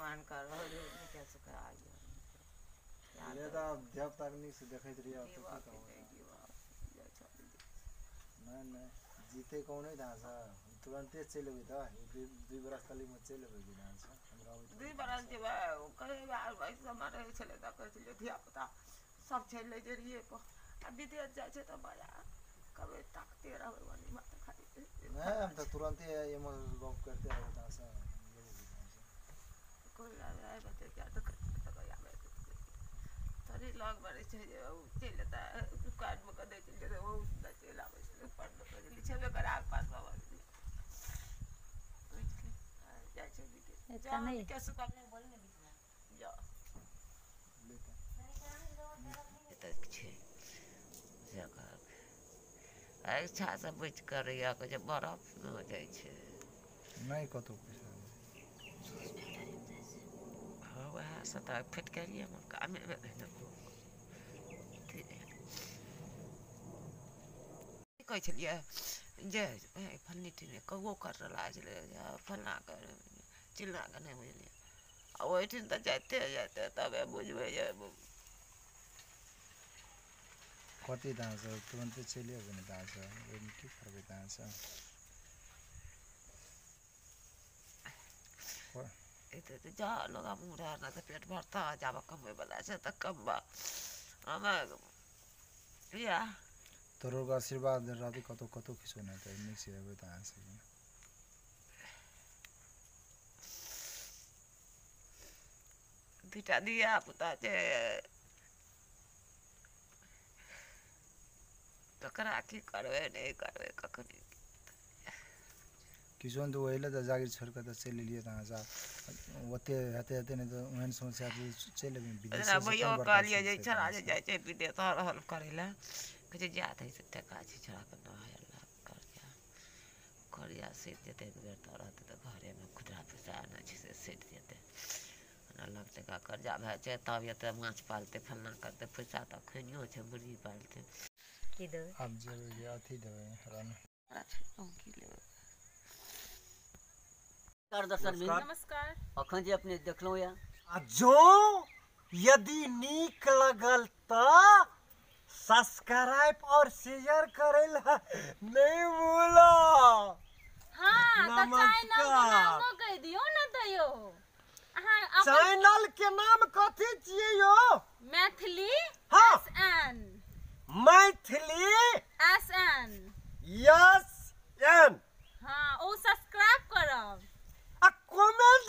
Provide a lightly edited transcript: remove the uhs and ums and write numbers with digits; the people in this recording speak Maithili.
भगवान कर निके सुख आइयो। ये त धिया-पुता के नीक से देखैत रहियै जीवा तऽ कि की नहि कहबै। जीवा नहि नहि जीते कौन है धान से तुरंते चलि अबै तऽ दुई बरस तली में चलि अबै धान से हमरा अबैत 2 बरस जेबै कहै समय रहै छलै तऽ कहै छलियै धिया पुता सब चलि लै जे रहियै आ विदेश जाइ छै तऽ बड़ा कभी ताकते रहबै ओनी बात खाली। नहि हम तऽ तुरंते एमे गप करते रहबै धान से। कोइ आबै तोरी लग बढ़ै छै जे ओ चलि जेतै काटमे कऽ दै छलियै ओ चलि आबै छलै पढ़बै छेबे करै आग पास जाइ छै विदेश जा निके सुख जा एतऽ छै से कहलकै इच्छा से बचि कऽ रहैया कहै छै बरफ हो जाइ छै। नहि कतौ पैसा। हँ वएह से तऽ फटकरिये हमर कामे भेलै ने। कहै छलियै जे फल्नी चिल्नी कौओ करऽ लागै छलै फल्लाँ के चिल्लाँ के नहि बुझलियै आ ओहिठाम तऽ जाइते जाइते तबे बुझबै जे कथी धान से तुरंते चलि अबै ने धान से ओहिमे की करबै धान से। एते तऽ जा लोग मुँह ने तऽ पेट भरता जाबऽ कमबै बला छै तऽ कमबा हमे या तोरो के आशीर्वाद रहतै कतौ कतौ किछो नहि तऽ नीक से अबै तऽ अहाँ से। 2टा धिया पुता छै तकरा की करबै नहि करबै कखनी किछो नहि तऽ ओहि लए तऽ जागीर छोड़ि कऽ तऽ चलि एलियै तऽ अहाँ से ओते हेतै हेतै नहि तऽ ओहन समस्या चलि अबै विदेश। भैयो कहलियै जे छोड़ा जे जाइ छै विदेश हल करै लए कहै छै जा दै से टका छै छोड़ाके 9,000 लाख कर्जा कर्जा सधि जेतै एक बेर तऽ रहतै तऽ घरेमे खुदरा पैसा आनै छै से सधि जेतै 9 लाख टका कर्जा भए छै तब एतऽ माछ पालतै फल्लाँ करतै पैसा तऽ अखनियो छै मुर्गी पालतै। की देबै आब जेबै अथी देबै रन। की लेबै। नमस्कार। अखन जे अपने देखलहुँ या आ जो यदि नीक लगल तऽ सब्सक्राइब और शेयर करे ला नहीं भूलो। हाँ तऽ चैनल के नामो कहि दियौ ने तैयो। अहाँ चैनल के नाम कथी छियै यो? मैथिली हाँ। S N. Maithili S N S N. हाँ ओ सब्सक्राइब करब आ कमेंट